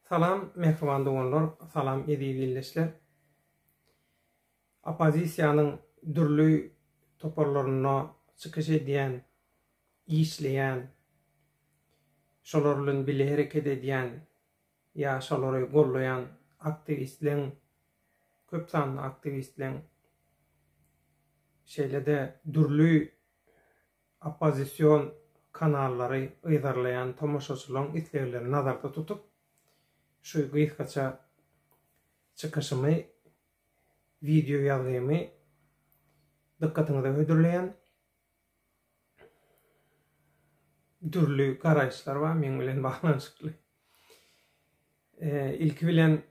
Salam mähriban doganlar, salam eziz ildeşler. Oppozisiýanyň dürli toparlarynda çykyş edýän, işleýän, şolar bilen bile hereket edýän ýa şolary gollaýan aktiwistleň, köp sanly aktiwistleň, şeýle-de dürli oppozision kanallary yzarlaýan tomaşaçylaryň isleglerini nazarda tutup, şu gysgaça çykyşymy, wideo ýazgymy dykgatyňyza hödürleýän. Dürli garaýyşlar bar meň bilen baglanyşykly. Ilki bilen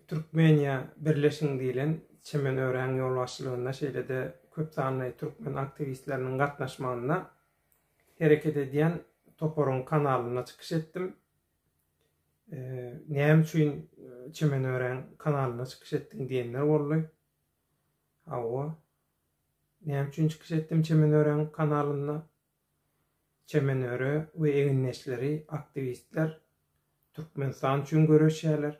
Türkmeniýa birleşiň diýlen Çemen Öräň ýolbaşçylygynda şeýle-de köp sanly türkmen aktiwistleriniň gatnaşmagynda hereket edýän toparyň kanalynda çykyş etdim. Näme üçin Çemen Öräň kanalynda çykyş etdiň diýenler boldy. Hawa. Näme üçin çykyş etdim Çemen Öräň kanalynda? Çemen Öre we egindeşleri aktiwistler Türkmenistan üçin göreşýärler,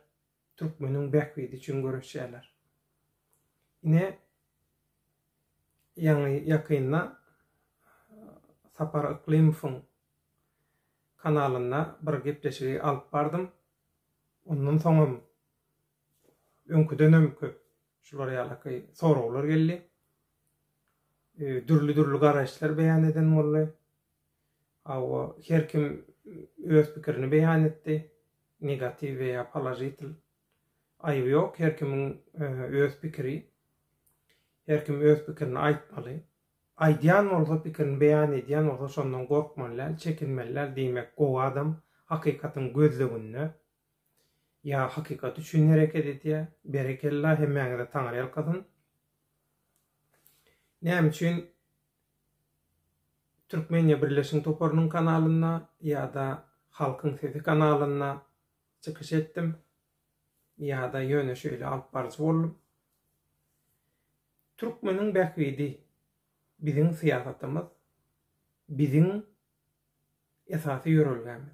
türkmeniň bähbidi üçin göreşýärler. Ine, ýaňy ýakynda Sapar Yklymowyň kanalynda bir gepleşigi alyp bardym. Ondan soňam öňküdenem köp şular ýalaky soraglar geldi. Dürli-dürli garaýyşlar beýan eden boldy. Hawa, her kim öz pikirini beýan etdi. Negatiw we ýa položitel. Aýby ýok, her kimiň öz pikiri. Her kim öz pikirini aýtmaly. Aýdýan bolsa, pikirini beýan edýän bolsa şondan gorkmaly däl, çekinmeli däl. Diýmek, gowy adam hakykatyň gözleginde ýa hakykat üçin hereket edýär. Berekella, hemmäňize Taňryýalkasyn. Näme üçin Türkmeniýa Birleşiň toparynyň kanalynda ýa-da Halkyň sesi kanalynda çykyş etdim ýa-da ýöne şeýle alyp baryjy boldum. Türkmeniň bähbidi biziň syýasatymyz, biziň esasy ýörelgämiz.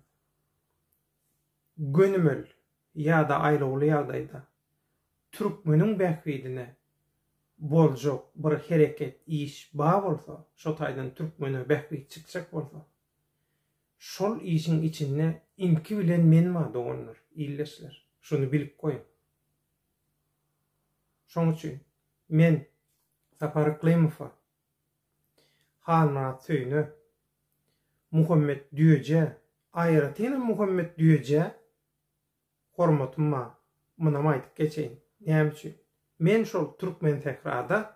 Gönümel ýa-da aýlawly ýagdaýda türkmeniň bähbidine boljak bir hereket, iş ba bolsa, şo taýdan türkmene bähbit çykjak bolsa, şol işiň içinde ilki bilen men bar doganlar, ildeşler. Şuny bilip goýuň. Şoň üçin men Sapar Yklymowa, Halmyrat Söýüne, Muhammet Düýejä, aýratynam Muhammet Düýejä hormatym bar. Munam aýdyp geçeýin. Näme üçin? Men şol Türkmensährada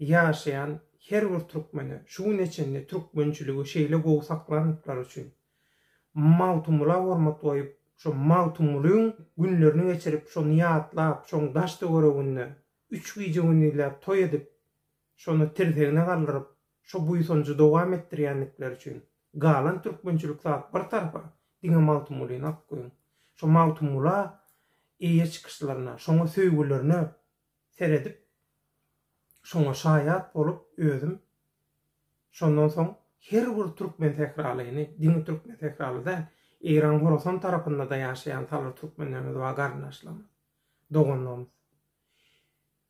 ýaşaýan her bir türkmene şu güne çenli türkmençiligi şeýle gowy saklandyklary üçin, Magtymgula hormat goýup, şo Magtymgulyň günlerini geçirip, şony ýatlap, şoň daş-töwereginde üç gije-gündizläp toý edip, şony tirsegine galdyryp, şo buýsanjy dowam etdirýändikleri üçin, galan türkmençilik zat bir tarapa, diňe Magtymgulyny alyp goýuň. Şo Magtymgula eýe çykyşlaryna, şoňa söýgülerine seredip, şoňa şaýat bolup özüm şondan soň her bir türkmen sähralyny, diňe türkmen sähraly däl, Eýran Horasan tarapynda-da ýaşaýan salyr türkmenlerimiz bar garyndaşlarymyz, doganlarymyz.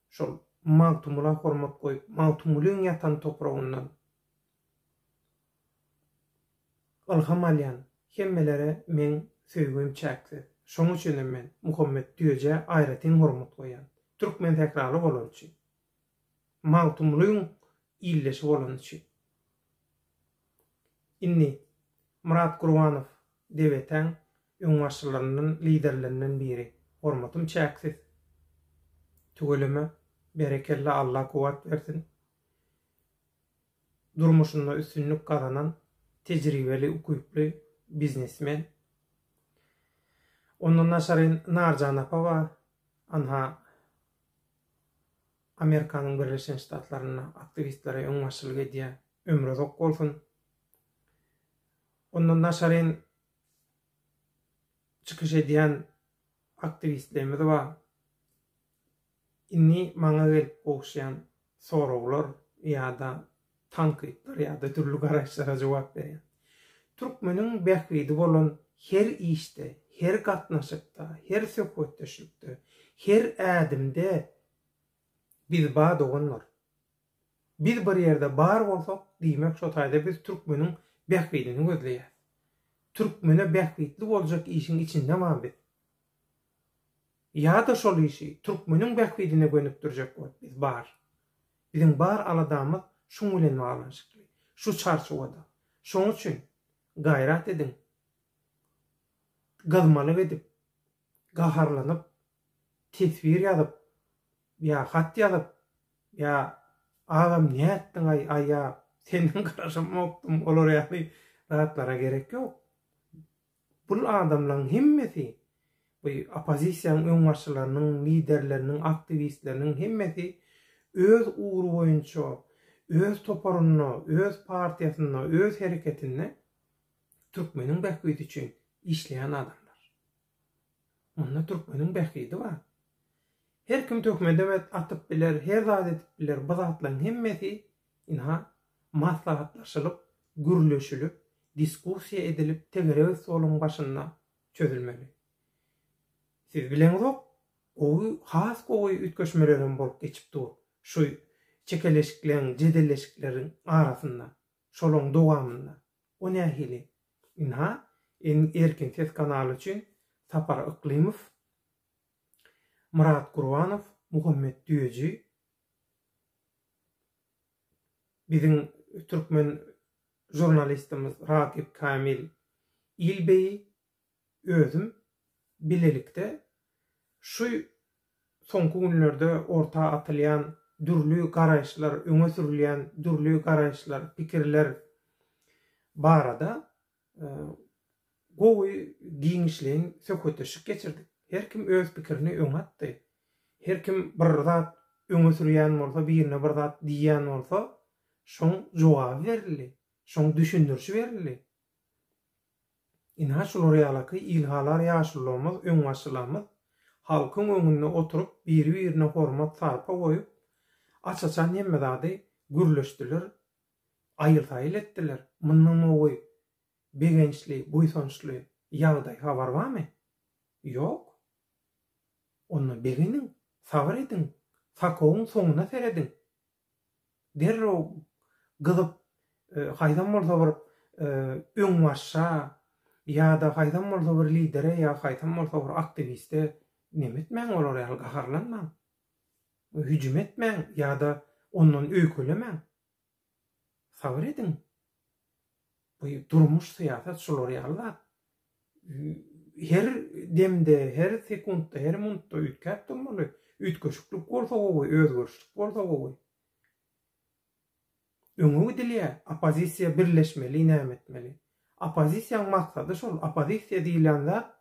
Şol Magtymgula hormat goýup, Magtymgulyň ýatan topragyndan ylham alýan hemmelere meň söýgüm çäksiz. Şoň üçinem men Muhammet Düýejä aýratyn hormat goýýan. Türkmen sähraly bolany üçin. Magtymgulyň ildeşi bolany üçin. Indi Myrat Gurbanow DBT-äň öňbaşçylaryndan, liderlerinden biri. Hormatym çäksiz. Tüweleme, berekella Alla kuwwat bersin. Durmuşynda üstünlik gazanan tejribeli, ukyply biznesmen. Ondan daşaryn Narjan apa bar. Anha Amerikanyň Birleşen Ştatlarynda aktiwistlere öňbaşçylyk edýär. Ömri uzak bolsun. Ondan daşaryn çykyş edýän aktiwistlerimiz bar. Indi maňa gelip gowuşýan soraglar ýa-da tankytlar ýa-da dürli garaýyşlara jogap berýän. Türkmeniň bähbidi bolan. Her işde, her gatnaşykda, her söhbetdeşlikde, her ädimde biz bar doganlar. Biz bir ýerde bar bolsak, diýmek şo taýda biz türkmeniň bähbidini gözleýäs. Türkmene bähbitli boljak işiň içinde bar biz. Ýa-da şol işi türkmeniň bähbidine gönükdirjek bolup biz bar. Biziň bar aladamyz şuň bilen baglanyşykly. Şu çarçuwada. Şoň üçin gaýrat ediň. Gyzmalyk edip, gaharlanyp, teswir ýazyp, ýa hat ýazyp, ýa agam nätdiňaý aý ýa senden garaşamokdym olar ýaly zatlara gerek ýok. Bul adamlaň hemmesi bu oppozisiýaň öňbaşçylarynyň, liderleriniň, aktiwistleriniň hemmesi öz ugry boýunça, öz toparynda, öz partiýasynda, öz hereketinde türkmeniň bähbidi üçin işleýän adamlar. Munda türkmeniň bähbidi bar. Her kim töhmedem atyp biler, her zat edip biler, bu zatlaryň hemmesi ynha maslahatlaşylyp, gürleşilip, diskussiýa edilip tegerek stoluň başynda çözülmeli. Siz bileňzok, gowy, has gowy üýtgeşmelerem bolup geçip dur şu çekeleşikleň, jedelleşikleriň arasynda, şolaň dowamynda. O nähili? Ynha, Erkin ses kanaly üçin Sapar Yklymow, Myrat Gurbanow, Muhammet Düýeji, biziň türkmen žurnalistimiz Ragyp Kamil Ilbeýi, özüm bilelikde şu soňky günlerde orta atylýan dürli garaýyşlar, öňe sürülýän dürli garaýyşlar, pikirler barada gowy giňişleýin söhbetdeşlik geçirdik. Her kim öz pikirini öňe atdy. Her kim bir zat öňe sürýän bolsa, birine bir zat diýýän bolsa, şoň jogaby berildi, şoň düşündirişi berildi. Ynha şular ýalaky ilhalar ýaşulularymyz, öňbaşçylarymyz halkyň öňünde oturyp biri-birine hormat-sarpa goýup, aç-açan hemme zady gürleşdiler, aýyl-saýyl etdiler. Mundan gowy begençli, buýsançly ýagdaý habar barmy? Ýok. Onda begeniň, sabyr ediň, sakawyň soňuna serediň. Derrew gyzyp, haýsam bolsa bir öňbaşça ýa-da haýsam bolsa bir lidere ýa haýsam bolsa bir aktiwiste neme etmäň olar ýaly gaharlanmaň. Hüjüm etmäň ýa-da ondan öýkelemäň. Sabyr ediň. Bu durmuş, syýasat şular ýaly zat. Her demde, her sekuntda, her minutda üýtgäp durmaly. Üýtgeşiklik bolsa gowy, özgerişlik bolsa gowy. Öňe gidilýär, oppozisiýa birleşmeli, näme etmeli. Oppozisiýaň maksady şol, oppozisiýa diýilýän zat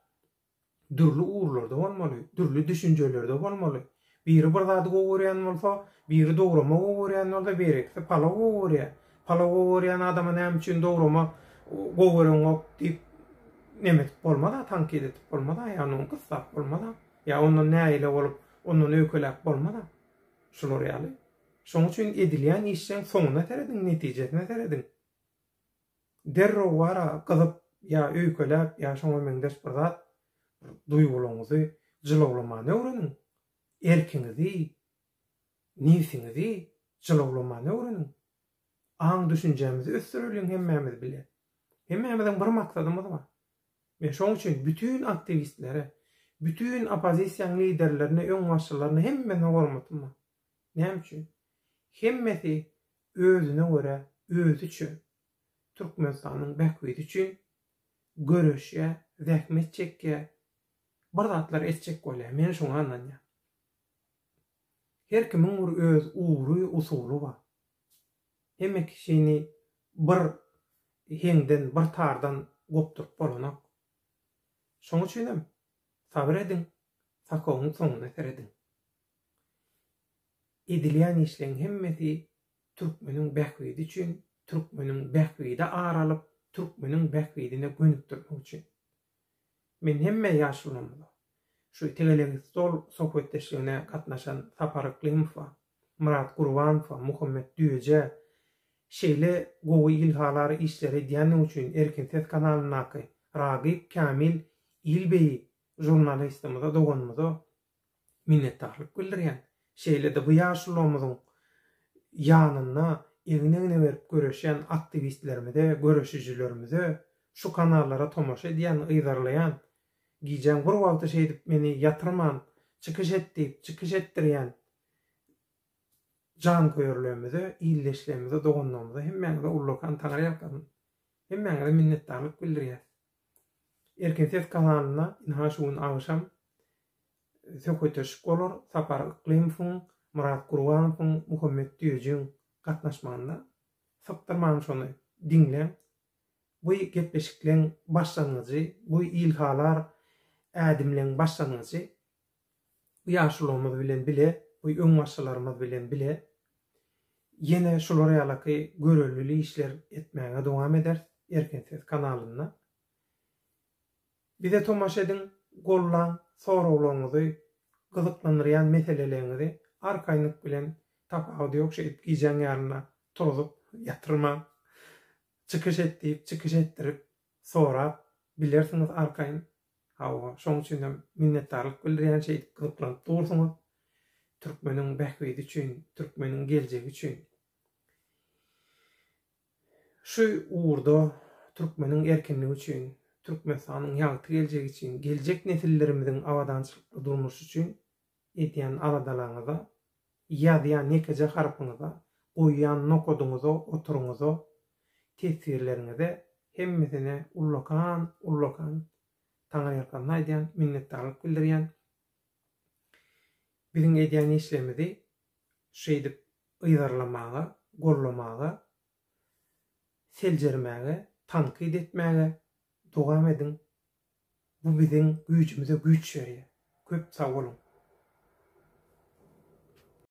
dürli ugurlarda bolmaly, dürli düşünjelerde bolmaly. Biri bir zady gowy görýän bolsa, biri dograma gowy görýän bolsa, beýlekisi palaw gowy görýär. Palaw gowy görýän adama näme üçin dograma gowy göreňok diýip neme edip bolmaz-a, tankyt edip bolmaz-a, ýagny ony gyssap bolmaz-a, ýa ondan nägile bolup, ondan öýkeläp bolmaz-a. Şular ýaly. Şonuň üçin edilýän işleň soňuna serediň, netijesine serediň. Derrew bara gyzyp ýa öýkeläp ýa şoňa meňzeş bir zat bir duýgularyňyzy jylawlamany öwreniň. Erkiňizi, nebsiňizi jylawlamany öwreniň. Aň-düşünjämizi ösdüreliň hemmämiz bile. Hemmämiziň bir maksadymyz bar. Men şoň üçin bütin aktiwistlere, bütin oppozisiýaň liderlerine, öňbaşçylaryna hemmesine hormatym bar. Näme üçin? Hemmesi özüne görä, özüçe Türkmenistanyň bähbidi üçin göreşýär, zähmet çekýär, bir zatlar etjek bolýar. Men şoňa ynanýan. Her kimiň bir öz ugry, usuly bar. Hemme kişini bir heňden, bir tardan gopduryp bolanok. Şoň üçinem sabyr ediň, sakawyň soňuna serediň. Edilýän işleň hemmesi türkmeniň bähbidi üçin, türkmeniň bähbidi ar alyp, türkmeniň bähbidine gönükdirmek üçin. Men hemme ýaşulamyza, şu tegelek stol söhbetdeşligine gatnaşan Sapar Yklymowa, Myrat Gurbanowa, Muhammet Düýejä şeýle gowy ilhalar işleri edýändigi üçin Erkin Ses kanalyndaky. Ragyp Kämil Ilbeýi žurnalistimize, doganymyza minnetdarlyk bildirýän. Şeýle-de bu ýaşulumyzyň ýanynda egin-egne berip göreşýän aktiwistlerimize, göreşijilerimize, şu kanallara tomaşa edýän, yzarlaýan, gijäň bir wagty şeýdip meni ýatyrman, çykyş et diýip, çykyş etdirýän janköýerlerimize, ildeşlerimize, doganlarymyza hemmäňize ullakan taňryýalkasyn. Hemmäňize minnetdarlyk bildirýäs. Erkin ses kanalynda ynha şu gün agşam söhbetdeşlik bolar, Sapar Yklymowyň, Myrat Gurbanowyň, Muhammet Düýejiň gatnaşmagynda. Sypdyrman şony diňläň. Bu gepleşikleň başlangyjy, bu ilhalar ädimleň başlangyjy. Bu ýaşulymyz bilen bile, bu öňbaşçylarymyz bilen bile ýene şular ýalaky görellili işler etmäge dowam ederis Erkin Ses kanalynda. Bize tomaşa ediň, gollaň, soraglaryňyzy, gyzyklandyrýan meseleleriňizi arkaýynlyk bilen tapawudy ýok şeýdip gijäň ýarynda turzup ýatyrman çykyş et diýip çykyş etdirip sorap bilersiňiz arkaýyn. Hawa, şoň üçinem minnetdarlyk bildirýän şeýdip gyzyklanyp dursuňyz. Türkmeniň bähbidi üçin, türkmeniň geljegi üçin. Şu ugurda türkmeniň erkinligi üçin, Türkmenistanyň ýagty geljegi üçin, geljek nesillerimiziň abadançylykly durmuşy üçin edýän aladalaryňyza, ýazýan ýekeje harpyňyza, goýýan nokadyňyza, oturyňyza, teswirleriňize hemmesine ullakan, ullakan Taňryýalkasyn aýdýan, minnetdarlyk bildirýän. Biziň edýän işlerimizi şeýdip yzarlamaga, gollamaga, seljermäge, tankyt etmäge dowam ediň. Bu biziň güýjümize güýç berýär. Köp sag boluň!